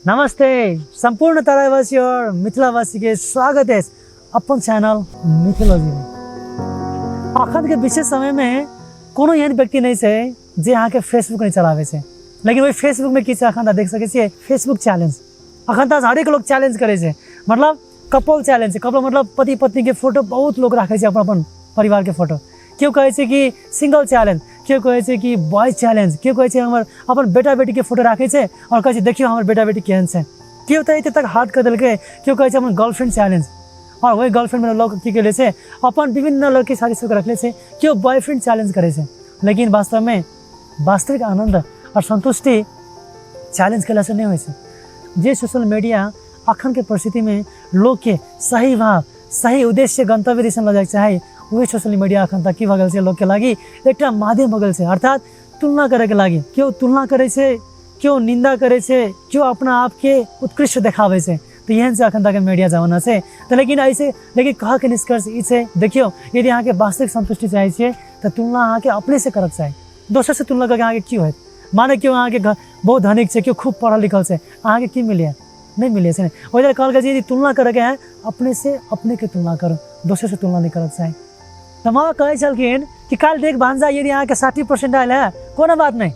नमस्ते सम्पूर्ण तराईवासी और मिथिलावासी के स्वागत है अपन चैनल मिथिलोजी में। अखन के विशेष समय में कोनो एहन व्यक्ति नहीं छै जे अहाँके फेसबुक नहीं चलाबै छै, लेकिन ओहि फेसबुक में की छै अखन देख सकै छियै फेसबुक चैलेंज। अखन तऽ हरेक लोग चैलेंज करै छै, मतलब कपल चैलेंज। कपल मतलब पति पत्नी के फोटो बहुत लोग राखै छै, अपन अपन परिवार के फोटो। केओ कहै छै कि सिंगल चैलेंज, केओ कहै छै कि बॉयज चैलेंज, केओ कहै छै हमर अपन बेटा बेटी के फोटो राखै छै और कहै छै देखियौ हमर बेटा बेटी केहन छै। केओ तऽ एते तक हार्ड कऽ देलकै, केओ कहै छै अपन गर्लफ्रेंड चैलेंज, और वही गर्लफ्रेंड में लोग की केले छै अपन विभिन्न लड़की साथी सबके रखले छै, केओ बॉयफ्रेंड चैलेंज करै छै। लेकिन वास्तवमे वास्तविक आनन्द और संतुष्टि चैलेंज केलासँ नहि होइ छै। जे सोशल मीडिया अखनके परिस्थितिमे लोकके सही भाव सही उद्देश्य गन्तव्य दिसन लऽ जाइके चाही, वही सोशल मीडिया अखन तक की भऽ गेल छै लोकके लागि एकटा माध्यम भऽ गेल छै, अर्थात तुलना करैके लागि। केओ तुलना करै छै, केओ निन्दा करै छै, केओ अपना आपके उत्कृष्ट देखाबै छै। तऽ एहन छै अखन तक मीडिया जमाना छै। तऽ लेकिन ऐसे लेकिन कहऽके निष्कर्ष ई छै, देखियौ यदि अहाँके वास्तविक संतुष्टि चाहै छियै तऽ तुलना अहाँके अपनेसँ करऽके चाही, दोसरसँ तुलना करके अहाँके की होयत। माने केओ अहाँके बहुत धनिक छै, केओ खूब पढ़ल लिखल छै, अहाँके की मिलैए? नहि मिलै छै ने। ओहि दुआरे कहल गेल छै यदि तुलना करऽके है अपनेसँ अपनेके तुलना करू, दोसरसँ तुलना नहि करऽके चाही। तऽ मामा कहै छलखिन कि काल्हि देख भान्जा, यदि अहाँके 60% आयल है कोनो बात नहि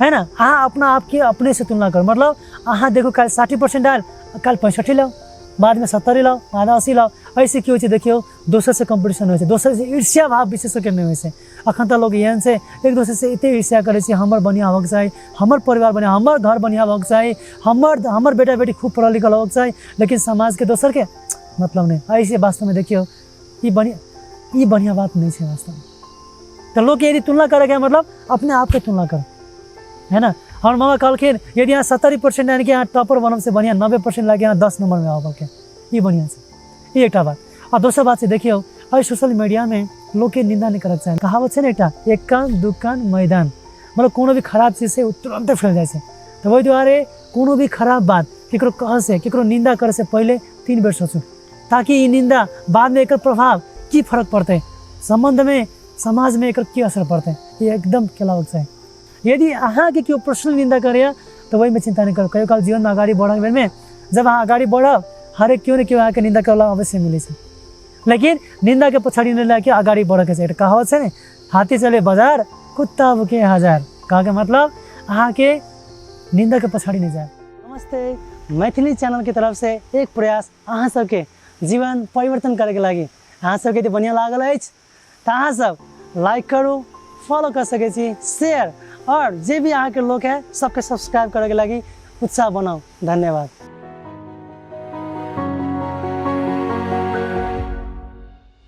है ने, अहाँ अपना आपके अपनेसँ तुलना करू। मतलब अहाँ देखू काल्हि 60% आयल, काल्हि 65 लाउ, बादमे 70 लाउ, बादमे 80 लाउ। एहिसँ की होइ छै देखियौ, दोसरसँ कम्पटिशन होइ छै, दोसरसँ ईर्ष्या भाव विशेष कऽ नहि होइ छै। अखन तऽ लोक एहन छै एक दोसरसँ एते ईर्ष्या करै छै, हमर बढ़िआँ होबऽके चाही, हमर परिवार बढ़िआँ, हमर घर बढ़िआँ होबऽके चाही, हमर बेटा बेटी खूब पढ़ल लिखल होबऽके चाही, लेकिन समाजके दोसरके मतलब नहि। एहिसँ वास्तवमे देखियौ ई बढ़िआँ बात नहि छै वास्तवमे। तऽ लोक यदि तुलना करैके मतलब अपने आपके तुलना करू, है ना। हमर मामा कहलखिन यदि अहाँ 70% आनि के अहाँ टॉपर बनब से बढ़िआँ 90% लाके अहाँ 10 नम्बरमे आबऽके, ई बढ़िआँ छै। ई एकटा बात। आ दोसर बात छै देखियौ एहि सोशल मीडियामे लोकके निन्दा नहि करऽके चाही। कहावत छै ने एकटा, एक कान दू कान मैदान, मतलब कोनो भी खराब चीज छै ओ तुरन्ते फैल जाइ छै। तऽ ओहि दुआरे कोनो भी खराब बात केकरो कहऽसँ केकरो निन्दा करऽसँ पहिले 3 बेर सोचू, ताकि ई निन्दा बादमे एकर प्रभाव की फरक पड़तै सम्बन्धमे, समाजमे एकर की असर पड़तै, ई एकदम केलाबक चाही। यदि अहाँके केओ पर्सनल निन्दा करैए तऽ ओहिमे चिन्ता नहि करू। कहियो काल जीवनमे अगाडि बढ़ऽके बेरमे जब अहाँ अगाडि बढ़ब हरेक केओ ने केओ अहाँके निन्दा करैवला अवश्य मिलै छै, लेकिन निन्दाके पछाडि नहि लए के अगाडि बढ़ऽके छै। एकटा कहावत छै ने, हाथी चले बाजार कुत्ता भुके हजार, कहऽके मतलब अहाँके निन्दाके पछाडि नहि जायब। नमस्ते, मैथिली चैनलके तरफसँ एक प्रयास अहाँ सबके जीवन परिवर्तन करैके लागि। अहाँ सबके यदि बढ़िआँ लागल अछि तऽ अहाँ सब लाइक करू, फॉलो कर सकै छी, शेयर और जे भी अहाँके लोक है सबके सब्सक्राइब करैके लागि उत्साह बनाउ। धन्यवाद।